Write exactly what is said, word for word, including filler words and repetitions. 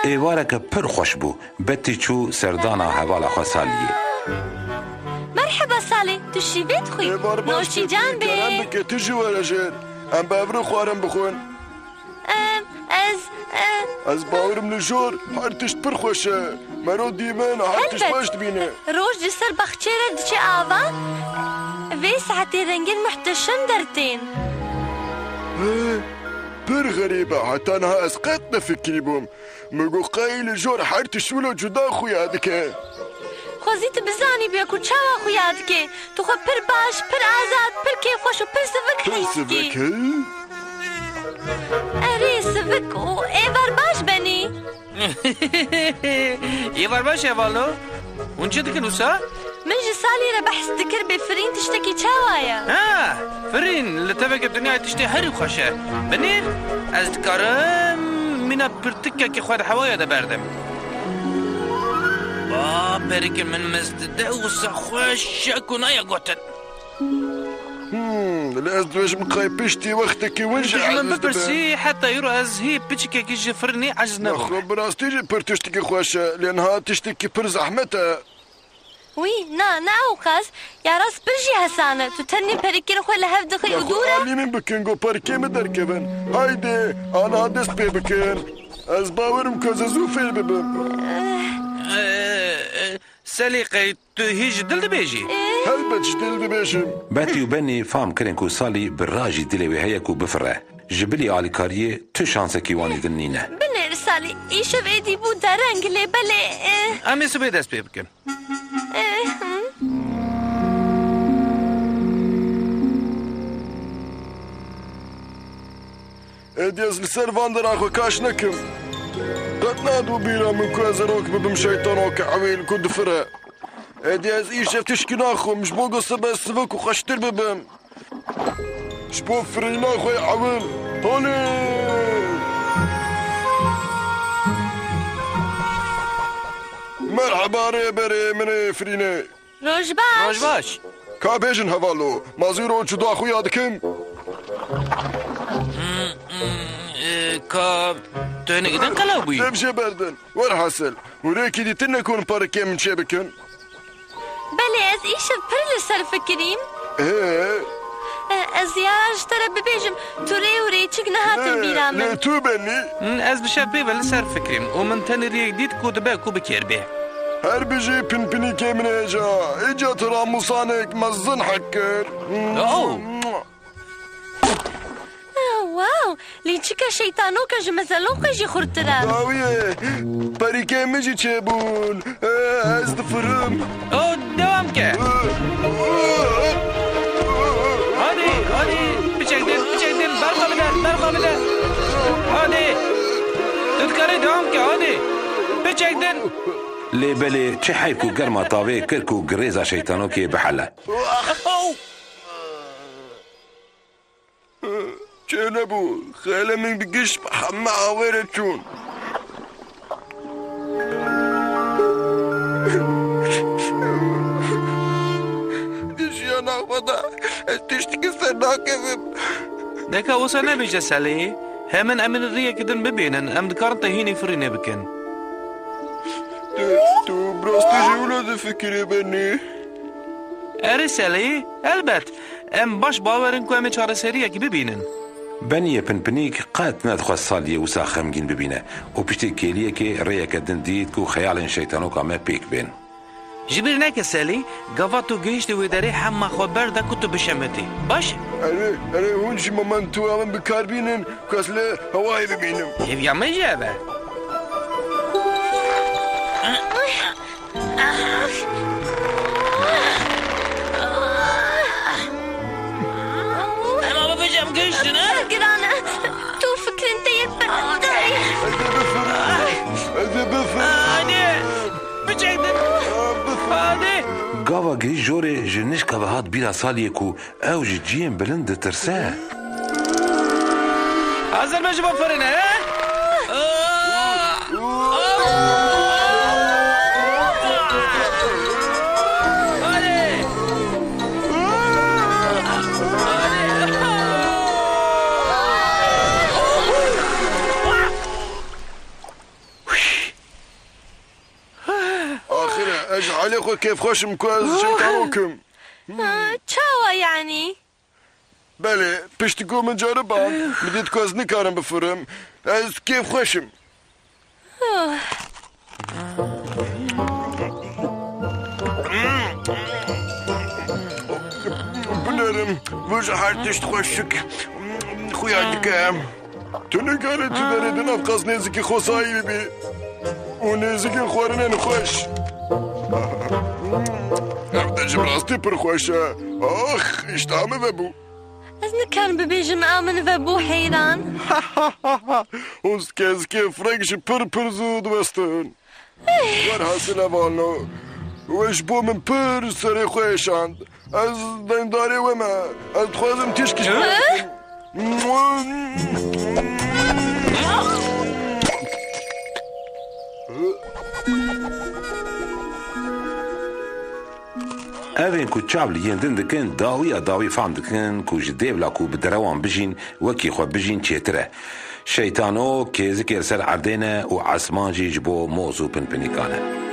Êvareke pir xweş bû. Betî çû serdana hevala xwe Saliyê. Merheba Salî, tu şîvê dixwî? Êvar baş Noşîcan bê. Kerem bike, tu jî were jêr. Em bi hev re xwarin bixwin. Em, ez, e, Ez bawerim li jor her tişt pir xweş e. Mero dîmen her tişt Helbet. Baş dibîne. Roj li ser baxçê re diçe ava, vê saetê rengên muhteşem dertên. He, pir xerîb e. Heta niha ez qet nefikirîbûm. Min got qey li jor her tişt wilo cuda xuya dike. Xwezî tu bizanîbûye ku çawa xuya dike. Tu xwe pir baş, pir azad, pir kêfxweş û pir sivik Pir heyîs sivik, dikî. He? Erê, sivik û êvar baş benî. Êvar baş e, valo. Hûn çi dikin wisa? Min ji Salî re behs dikir bê firîn tiştekî çawa ye? Ha, firîn li teveke dinyayê tiştê herî xweş e. Binêr, ez dikarim mîna pirtikekê xwe di hewaya de berdim. Ba, perikê min mist dide wisa xweş e ku nayê gotin. Hmm, lê ez dibêjim qey piştî wextekî win jî Tu ji min eziz dibe. Bipirsî, heta îro ez hî piçikekî ji firînê eciz nebûme. Nexwe, bi rastî jî pir tiştekî xweş e, lê niha tiştekî pir zehmet e. Wî, na, ne ewqas. Ya rast pir jî hesan e. Tu tenê perikên xwe li hev dixî û Nexwe, dû re. Alî min bikin, go perikê min derkevin. Haydi, aniha dest pê bikin. Ez bawerim ku ez ê zû fêr bibim. Eh. Eh, eh, Salî, qey tu hî ji dil dibêjî? Helbet ji dil dibêjim. Betî û Benî fam kirin ku Salî bi rajî dilê wê heye ku bifire. Ji bilî alîkariyê tu şansekî wanî din nîne. Binêr Salî, îşev êdî bû dereng lê belê, e, Em ê sibê dest pê bikin. E, hmm. Êdî ez li ser van dera xwe kaş nekim. Qet nadibû bîra min ku ez ê rok bibim şeytanokê ewîl ku difire. Êdî ez îşev tişkî naxwim, ji bo ku sibe sivik û xweştir bibim. Ji bo firîna xwe ewil. Holê! Merheba rêberê min ê firînê. Roj baş. Roj baş. Ka bêjin hevalo, ma zîro cuda xuya dikin? Hmm, hmm, e, ka tu hinek din qelew bûyî? Dev jê berdin. Werhasil, hûrêkî dîtin nekonin parikê min çêbikin. Belê, ez îşev pir li ser fikirîm. Ee? E, ez ya ji te re bibêjim, tu rê û rêçik nehatin Ee, bîra min. Lê tu benî? Hmm, ez bi şevbê ve li ser fikirîm û min tenê riyek dît ku dibe ku bi kêr bê. Her bijî pinpinîkê min hêja. Îca tu ramûsanek mezin hek kir. Oh! Oh, wow! Lîçika şeytanoka ji mezeloka jî xurttir e. Dawiyê, perîkê min jî çêbûn. Eh, ez difirim. Oh, devam ke. Hadi, hadi. Biçek din, biçek din. Berxa bide, berxa bide. Hadi. Tu dikarî devam ke, hadi. Biçek din. Lê belê çi heyf ku germa tavê kir ku girêza şeytanokê bihele. Oh! Çênebû, xeyalê min bi giş bi heme awê re çûn. Di jiyana xwe de ez tiştekî ser nakevim. Deka wisa nebêje Salî. Hemin em ê riyekê din bibînin, em dikarin te hînî firînê bikin. Tu, tu bi rastî jî wilo difikirî Benî? Erê Salî, elbet. Em baş bawer in ku em ê çareseriyekî bibînin. Beniyê pinpinîk qet nedixwest Saliyê wisa xemgîn bibîne û piştî kêliyekê rêyeke din dît ku xeyalên şeytanoka me pêk bên. Ji bîr neke Salî, gava tu gihiştî wê derê hema xwe berda ku tu bişemitî. Baş? Erê, erê, hûn jî momentoya min bi kar bînin ku ez li hewayê bibînim. Hêviya min jî ev e. Hema bibêje em gihiştine. Pir giran e. Tu fikrên te yek pir. Ez ê bifirim. Ez ê bifirim. Hadi. Biçek din. Hadi. Gava gihîşt jorê ji nişka ve hat bîra Saliyê ku ew ji cihên bilind ditirse. Hazir be ji bo firînê, he? Hadi. Hadi. xwe kêfxweş im ku ez şeytanok im. Ha, çawa yanî? Belê, piştî ku min ceriband, min dît ku ez nikarim bifirim. Ez kêfxweş im. Binêrim, vir ji her tişt xweşik xuya dike. Tu nikarî tu derê di nav qas nêzikî xwesayî bibî û nêzikên xwarinên xweş. Ev de ji rastî pir xweş e. Ax, îşteha min vebû. Ez nikarim bibêjim a min vebû heyran. Hûn kezikê firek jî pir pir zû diwestin. Werhasil hevalno, we ji bo min pir serê xwe êşand. Ez deyndarê we me. Ez dixwazim tîşkî ji we bikim. Ev ên ku çav li yên din dikin, dawiya dawî fam dikin ku ji dêvla ku bi derewan bijîn, wekî xwe bijîn çêtir e. Şeytano kêzikê li ser erdê ne û esman jî ji bo moz û pinpinîkan e.